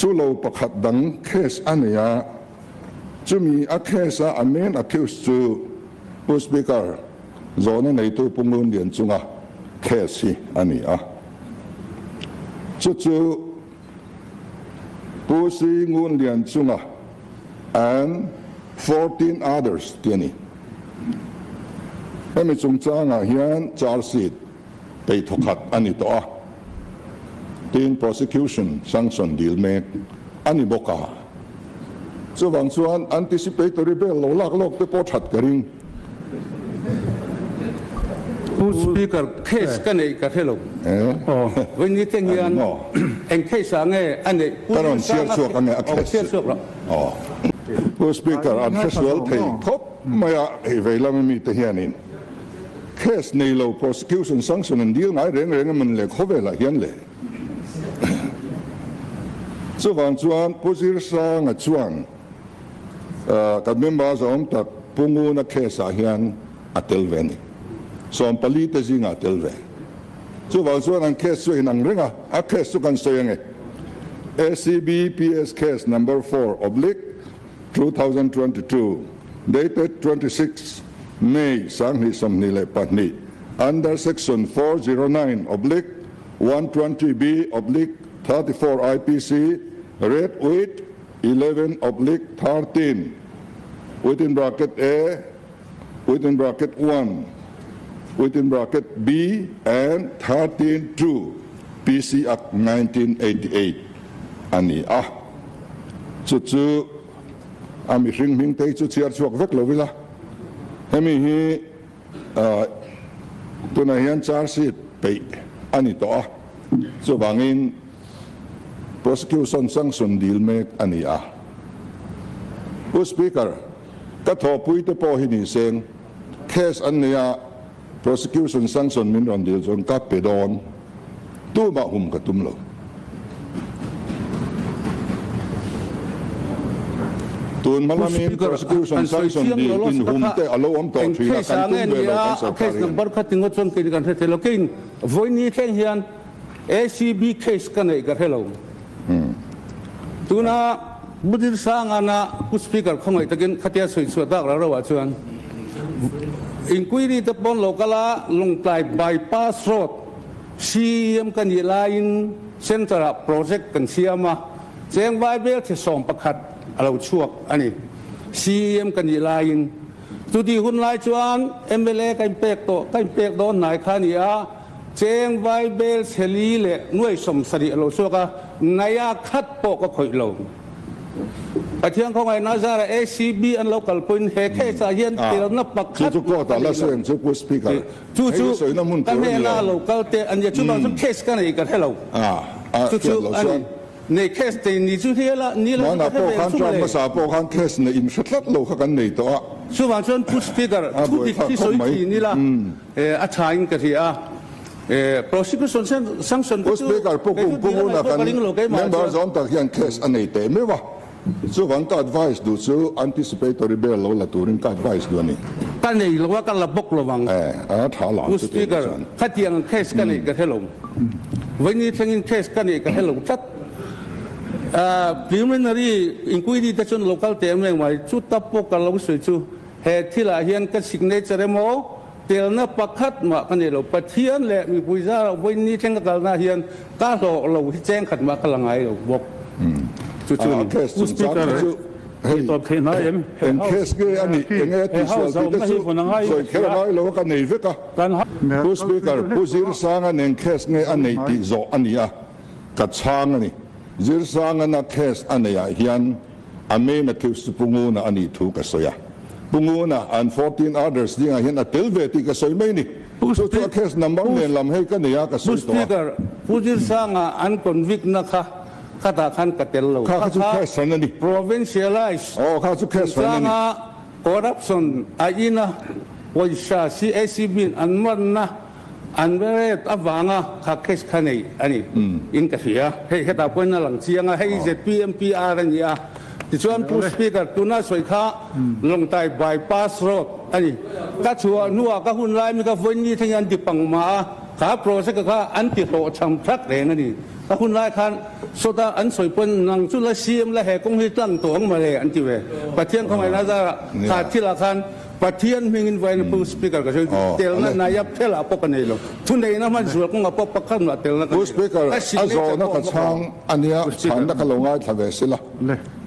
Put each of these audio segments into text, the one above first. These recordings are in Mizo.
Chu lo pakhat dang case a nei a, chumi a case a a main accused chu Pu Speaker zawhna neitu Pu Ngun Lian chunga case hi a ni a. Chu chu Pu Si Ngun Lian chunga and 14 others tih a ni. Hemi chungchangah hian charge sheet peih thawkhat a ni tawh a, tin prosecution sanction dil mek a ni bawk a. Chuvang chuan anticipatory bail lo lak lawk te pawh that ka ring. Pu Speaker, case ka neih ka hre lo. Vawiin te hian eng case ah nge a neih? Ka rawn chhiar chhuak ange a case chu. Pu Speaker, an hre sual thei khawp mai a, hei vei lama mite hianin Case nei lo prosecution sanction an dil ngai reng reng emawn le khawvelah hian le. Chuvang chuan Pu Zirsanga chuan kan member zawng tak Pu Nguna case ah hian a tel ve a ni. 14 te zingah a tel ve. Chuvang chuan an case chu a inang reng a, a case chu kan sawi ange. ACB PS case number 4/2022 dated 26 May 2022 under section 409/120B/34 IPC read with 11/13 within bracket A within bracket 1 within bracket B and 13(2) PC Act 1988 a ni a. Chu chu a mihring hming te hi chu chhiar chhuak vek lo ila, hemi hi tunah hian charge sheet peih a ni tawh a, chuvangin prosecution sanction dil mek a ni a. Pu Speaker, ka thawhpui te pawh hi ni seng, case an nei a, Prosecution sanction min rawn dil chuan ka pe dawn, tumah hum ka tum lo. Tun hma lamin prosecution sanction dil in hum te a lo awm tawh thin a, kan tum ve lo kan sorkar hian. Number kha tingaw chuan kei kan hre thei lo. Keiin vawiin thleng hian ACB case ka neih ka hre lo. Tuna Pu Dirsangana Pu Speaker khawngaih takin khatia sawi chhuah tak rau rauah chuan inquiry te pawn lo kal a, Lawngtlai bypass road CEM ka nih laiin centre ah project kan siam a, cheng vai vel che 11 a lo chhuak a ni. CEM ka nih laiin chuti hun lai chuan mla ka inpek tawh, ka inpek dawn hnai kha a ni a, Cheng vai bel chheli leh nuai 70 a lo chhuak a, ngaia khat pawh ka khawih lo. Pathian khawngaihna zara ACB an lo kalpuiin he case ah hian telna pakhat Chu chu court ah la sawi ang chu Pu Speaker. Chu chu ka hnena lo kal te a nia, chuvang chuan case ka nei ka hre lo. Chu chu a ni. Nei case nei ni chu hi la ni lo chu ka hre ve ang chu mawle. Hmasa pawh khan case nei in hre tlat lo kha kan nei tawh a. Chuvang chuan Pu Speaker thu dik hi sawi thin ila a tha in ka hria a. Prosecution sanction te chu Speaker Pu kei chu Pu dil a Nguna ngaih pawh kan ka ring lo keimah member chuan. zawm tak hian case a nei teh meuh a. Chuvang ka advice duh chu anticipatory bail lo la turin ka advice duh a ni. Ka nei lo a, ka la bawk lo ang. Eh, a tha la Pu ang chu tih Speaker, chuan. khatiang case ka neih ka hre lo. Vawiini thlengin case ka neih ka hre lo tlat. Preliminary inquiry te chuan lo kal teh em mai, chu ta pawh ka lo sawi chu he thilah hian ka signature emaw telna pakhat mah ka nei lo. Pathian leh mipui zara vawiini thleng ka kalna hian ka hlawh lo hi cheng khat mah ka la ngai lo bawk. Chu chu ni. Case chungchang hi chu hei eng case nge a nih, eng nge tihsual tih te chu sawi kher a ngai lo a, ka nei vek a. Pu Speaker, Pu Zirsanga'n eng case nge a neih tih zawh a ni a, ka chhang a ni. Zirsanga'n a case a neih ah hian a main accused chu Pu Nguna a nih thu ka sawi a. Pu Nguna an 14 others dingah hian a tel ve tih ka sawi mai ni. Chu chu a case number nen lam hei ka nei a, ka Pu sawi tawh a. Speaker, Pu Zirsanga an convict na kha khatah khan ka tel lo. Kha kha chu case hran a ni. Provincialize Aw, kha chu case hran a ni. chungchanga corruption a ina pawisa CACB in an manna an rate avanga kha case kha nei a ni in ka hria. Hei hetah pawhin a lang chiang a, hei ZPMPR a ni a. Tichuan Pu Speaker, tuna sawi kha Lawngtlai bypass road a ni. Ka chhuah hnuah ka hun lai mi ka vawiin ni thleng hian an ti pang mah a, kha project kha an ti hlawhchham thak reng a ni. A hun lai khan sawta an sawi pawn nang chu la CM la he kawng hi tlang tawh ang mawle an ti ve. Pathian khawngaihna zarah kha thilah khan Pathian hmingin vawiin Pu Speaker ka sawi telna naiap thelah pawh ka nei lo. Thuneihna hman zual kawngah pawh pakhat mah telna ka Pu nei lo. Speaker, Ka a signature zawhna pawh ka a hmang chhang lo. a nia, Pu Speaker. chhanna ka lo ngaithla ve sila.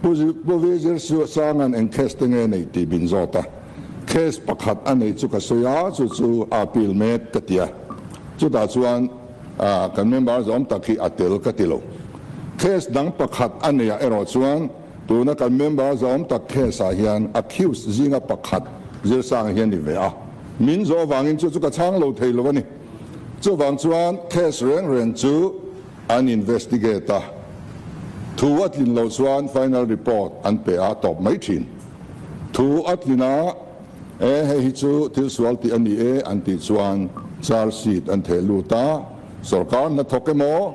Pu Pu Vizir Sanga'n eng case te nge nei tih min zawt a. Case pakhat a nei chu ka sawi a, chu chu a appeal mek ka ti a. Chutah chuan kan member zawm tak hi a tel ka ti lo. Case dang pakhat a neiah erawh chuan tuna kan member zawm tak case ah hian accused zinga pakhat Zirsanga hi a ni ve a. Min zawh avangin chu chu ka chhang lo thei lo a ni. Chuvang chuan case reng reng chu an investigate a, thu a tlin loh chuan final report an pe a tawp mai thin. Thu a tlin a, E, hei hi chu thil sual tih a ni e an tih chuan charge sheet an theh lut a, sorkar hnathawk emaw,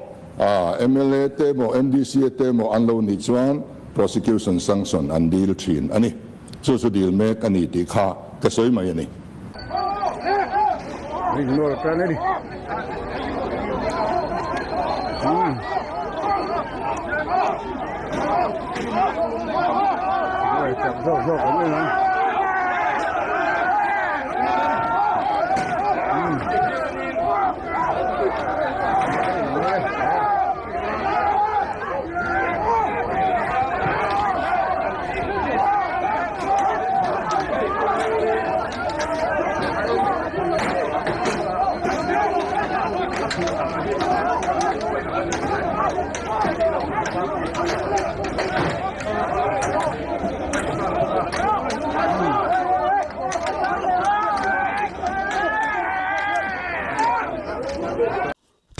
mla te emaw, MDC te emaw an lo nih chuan prosecution sanction an dil thin a ni. Chu chu dil mek a ni tih kha ka sawi mai a ni.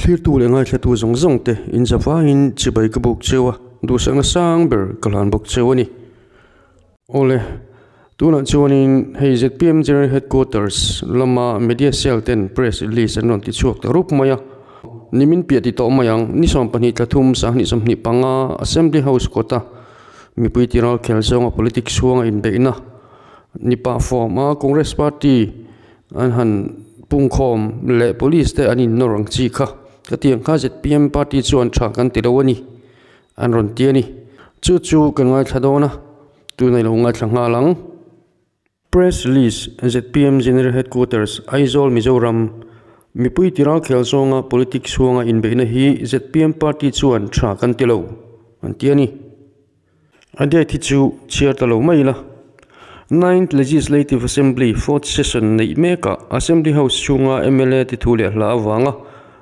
Thlirtu leh ngaithlatu zawng zawng te in zavaiin chibai ka buk cheu a, duhsakna sang ber ka hlan bawk cheu a ni. Awle, tunah chuanin hei zpm General Headquarters lama media cell ten press release an rawn ti chhuak ta rup mai a, nimin piah ti tawh mai ang, ni 12 thla thum 20 25 Assembly House kawta mipui ti ral khel zawnga politics chhuanga inbeihna ni pah form a Congress party an han pungkhawm leh police te an innawr ang chi kha ka ti ang kha zpm party chuan tha kan ti lo a ni. An rawn ti a ni. Chu chu kan ngaithla dawn a, tuna i lo ngaithla nghal ang. Press release, zpm General Headquarters, Aizawl, Mizoram, Mipui tiral khel zawnga politics chhuanga inbeihna hi zpm party chuan tha kan ti lo, an ti a ni. A date hi chu chhiar ta lo mai ila. Ninth Legislative Assembly fourth session neih mekah Assembly House chhunga mla te thu leh hla avanga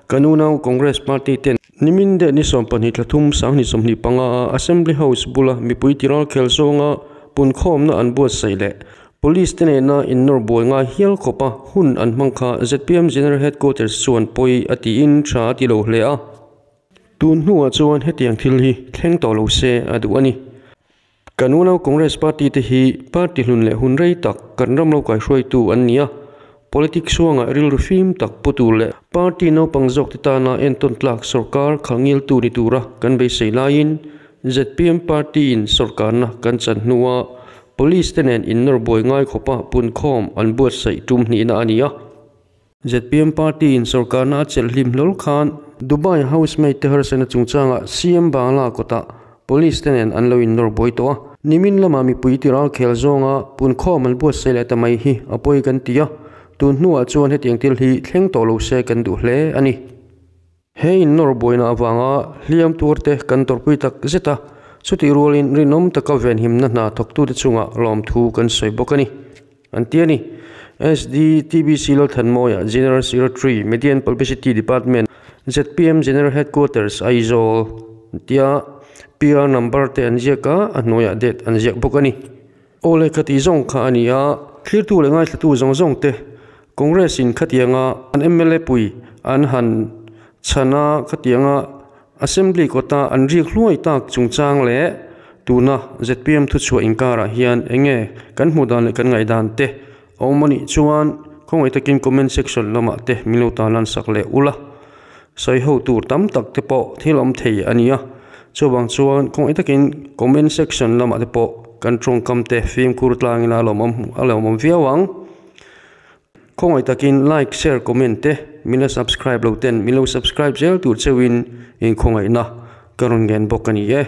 kan unau Congress party ten nimin deh ni 12 thla thum 2025 a Assembly House bula mipui tiral khel zawnga punkhawmna an buatsaih leh Police te nena innawr buai ngai hial khawpa hun an hmang kha zpm General Headquarters chuan pawi a tiin tha a ti lo hle a. Tun hnuah chuan hetiang thil hi thleng tawh lo se a duh a ni. Kan unau Congress party te hi party hlun leh hun rei tak kan ram lo kaihruaitu an ni a, politics chhuangah rilru fim tak pu tur leh party naupang zawk te tana entawn tlak sorkar khalngiltu ni tura kan beisei laiin zpm party in sorkarna kan chan hnua police te nen innawr buai ngai khawpa punkhawm an buatsaih tum hnihna a ni a. Zpm party in sorkarna a chelh hlim hlawl khan Dubai housemaid te harsatna chungchangah CM Bangla kawtah police te nen an lo innawr buai tawh a. Nimin lamah mipui ti ral khel zawnga punkhawm an buatsaih leh ta mai hi a pawi kan ti a, tun hnuah chuan hetiang thil hi thleng tawh lo se kan duh hle a ni. He innawr buaina avanga hliam turte kan tawrhpui tak zet a, chutih rualin rinawm taka venhimna hna thawktute chungah lawmthu kan sawi bawk a ni, an ti a ni. SDTBC Lalthanmawia, General Secretary, Media and Publicity Department, zpm General Headquarters, Aizawl, tia PR number te an ziak a, a hnuaiah date an ziak bawk a ni. Aw le khati zawng kha a ni a, thlirtu leh ngaithlatu zawng zawng te Congress in khatianga an mla pui an han chhan a, khatianga Assembly kawta an rik hluai tak chungchang leh tuna zpm thuchhuah inkarah hian enge kan hmuh dan leh kan ngaihdan te a awm a nih chuan khawngaih takin comment section lamah te min lo tan lan sak leh ula. Sawi ho tur tam tak te pawh thil awm thei a ni a, chuvang chuan khawngaih takin comment section lamah te pawh kan tawngkam te fimkhur tlangin a lawmawm a lawmawm viau ang. Khawngaih takin like, share, comment te min la subscribe lo ten min lo subscribe zel tur cheuhin in khawngaihna ka rawn ngen bawk a ni e.